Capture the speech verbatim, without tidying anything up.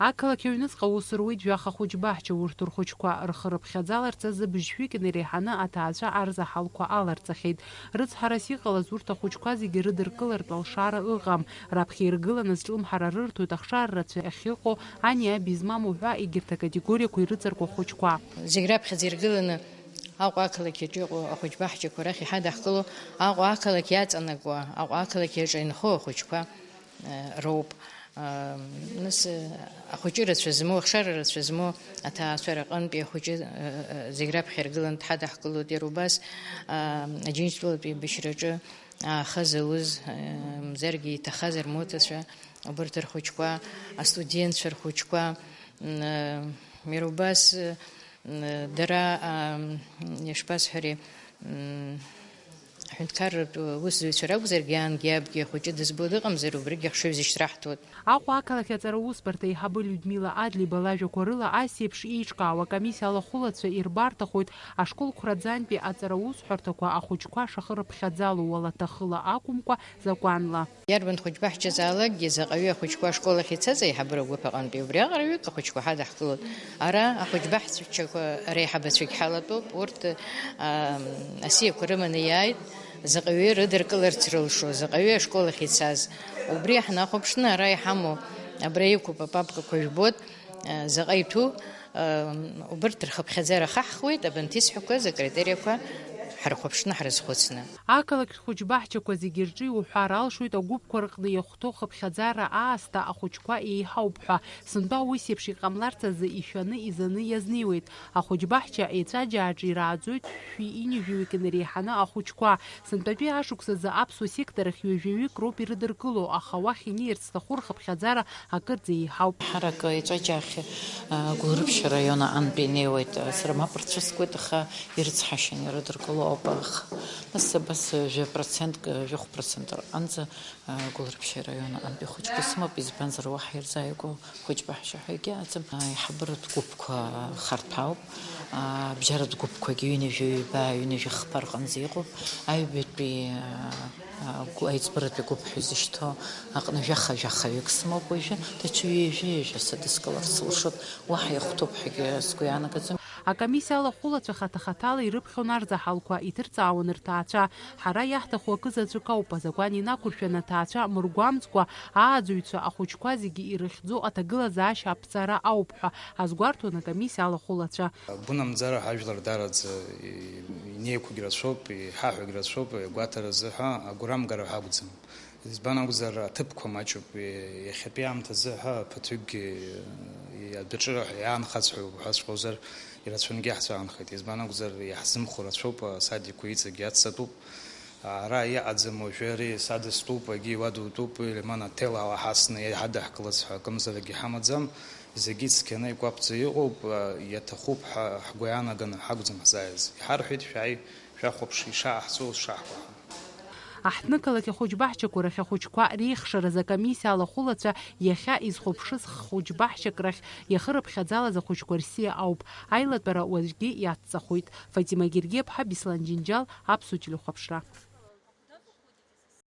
Ақалақь аҩныҵҟа аус руеит жәаха хәыҷбаҳча, урҭ рхәыҷқәа рхы рыԥхьаӡаларц азы быжьшәик инареиҳаны аҭаацәа арзаҳалқәа аларҵахьеит. Рыцҳарас иҟалаз урҭ ахәыҷқәа зегьы рыдыркылартә алшара ыҟам. Раԥхьа иргыланы зҿлымҳара рырҭоит ахшара рацәа ахьыҟоу, ани аби змам уҳәа егьырҭ акатегориақәа ирыҵаркуа ахәыҷқәа. Зегь раԥхьаӡа иргыланы Аҟәа ақалақь аҿы иҟоу ахәыҷбаҳчақәа рахь иҳадаҳкыло, Аҟәа ақалақь иаҵанакуа, Аҟәа ақалақь аҿы инхо ахәыҷқәа, э, роуп. Э, нас, э, ахәыҷы рацәа змоу, ахшара рацәа змоу аҭаацәара аҟынтәи ахәыҷы, э, э, зегь раԥхьа иргыланы дҳадаҳкылоит. Иара убас, э, Аџьынџьтәылатәи еибашьраҿы аахаз ауз, э, мзаргьы иҭахаз рмоҭацәа, убарҭ рхәыҷқәа, астудентцәа рхәыҷқәа, м, э, иара убас, э, м, дара, ам, ишԥасҳәари, м, аҳәынҭқарратә усзуҩцәа ракәзаргьы, ангьы абгьы ахәыҷы дызбо дыҟамзар, убригьы ахшыҩзышьҭра ҳҭоит. Аҟәа ақалақь аҵара усбарҭа аиҳабы Людмила Адлиба лажәақәа рыла, ас еиԥш еиҿкаау акомиссиа алахәылацәа ирбарҭахоит ашкол қәраӡантәи аҵара усҳәарҭақәа ахәыҷқәа шахырыԥхьаӡало уалаҭахыла акәымкәа, закәанла. Иарбан хәыҷбаҳчазаалакгьы заҟаҩы ахәыҷқәа ашкол ахь ицаз аиҳабыра агәыԥ аҟынтәи убриаҟара ҩык ахәыҷқәа ҳадаҳкылоит. Ара ахәыҷбаҳчақәа реиҳабацәагь ҳалатәоуп. Урҭ, ам, асиақәа рыманы иааит, заҟаҩы рыдыркыларц рылшо, заҟаҩы ашкол ахь ицаз. Убри ҳнахәаԥшны ара иҳамоу, абра иқәуп апапкақәа жәбоит, а, заҟа иҭәу, а, убырҭ рхыԥхьаӡара хаҳхуеит, абанҭ исҳәақәаз акритериақәа ҳархәаԥшны ҳрызхәыцны. Ақалақьтә хәыҷбаҳчақәа зегьы рҿы иуҳәар алшоит, агәыԥқәа рҟны иахәҭоу хыԥхьаӡара аасҭа ахәыҷқәа еиҳауп ҳәа. Сынтәа ус еиԥш иҟамларц азы ишәаны изаны иазнеиуеит. Ахәыҷбаҳча еҵәаџьааҿы ирааӡоит шәи ҩынҩажәаҩык инареиҳаны ахәыҷқәа. Сынтәатәи ашықәс азы аԥсуа сектор ахь ҩажәаҩык роуп ирыдыркыло, аха уахь инеирц зҭаху рхыԥхьаӡара акырӡа еиҳауп. Ҳарак еҵәаџьаахь, а, Гәылрыԥшь араион аҟынтә инеиуеит. Сара мап рцәыскуеит, аха ирыцҳашьаны ирыдыркыло ауп, аха нас абас жәа процентк, жәохә процент рҟынӡа, а, Гәылрыԥшь араион аҟынтәи ахәыҷқәа сымоуп, избанзар, уаҳа ирзааигәоу хәыҷбаҳча ҳәа егьыҟаӡам. Аиҳабыратә гәыԥқәа харҭәаауп, а, абжьаратә гәыԥқәагьы ҩынҩажәа ҩба, ҩынҩажәа хԥа рҟынӡа иҟоуп. Аҩбатәи, а, а, гәы-, аиҵбыратәи гәыԥ ҳәа изышьҭоу аҟны жәаха-жәахаҩык сымоуп уажәы, даҽа ҩажәа-ҩажәа сыдыскылар сылшоит, уаҳа иахәҭоуп ҳәагьы сгәы иаанагаӡом. Акомиссиа алахәылацәа хаҭа-хаҭала ирыԥхьон арзаҳалқәа, иҭырҵаауан рҭаацәа. Ҳара иаҳҭаху акы заҵәык ауп, азакәан инақәыршәаны аҭаацәа мыргәамҵкәа, ааӡаҩцәа ахәыҷқәа зегьы ирыхьӡо аҭагылазаашьа аԥҵара ауп ҳәа азгәарҭон акомиссиа алахәылацәа. Гәынамӡара ҳажәлар дараӡа инеиқәагь рацәоуп, иҳаҳәагь рацәоуп, агәаҭаразы ҳәа агәрамгара ҳақәӡам. Избан акәзар, аҭыԥқәа маҷуп, иахьатәи аамҭазы ҳәа ԥыҭҩыкгьы адәаҿы иаанхаҵәҟьоуп уҳәаҵәҟьозар, ирацәангьы ҳцәаанхеит. Избан акәзар, иаҳзымхо рацәоуп, асадикқәа иҵегь иаццатәуп. Ара иҟаӡам уажәы ари садыстәуп, егьи уадутәуп, Лиман аҭел ала ҳасны иҳадаҳкылаз ҳәа акымзаракгьы ҳамаӡам. Зегьы ицқьаны икәаԥӡа иҟоуп, иаҭахуп ҳәа ҳгәы иаанаганы ҳакәӡам ҳзааиз. Иҳарҳәеит, шәааи, шәахәаԥш, ишааҳҵо, шаҳкәаҳа. Аҳҭнықалақь ахәыҷбаҳчақәа рахь ахәыҷқәа реихшаразы акомиссиа алахәылацәа иахьа изхәаԥшыз хәыҷбаҳчак рахь иахырыԥхьаӡалаз ахәыҷқәа рсиа ауп. Аилатәара уаҵәгьы иацҵахоит. Фатима Гергиаԥҳа, Беслан Џьынџьал, Аԥсуа телехәаԥшра.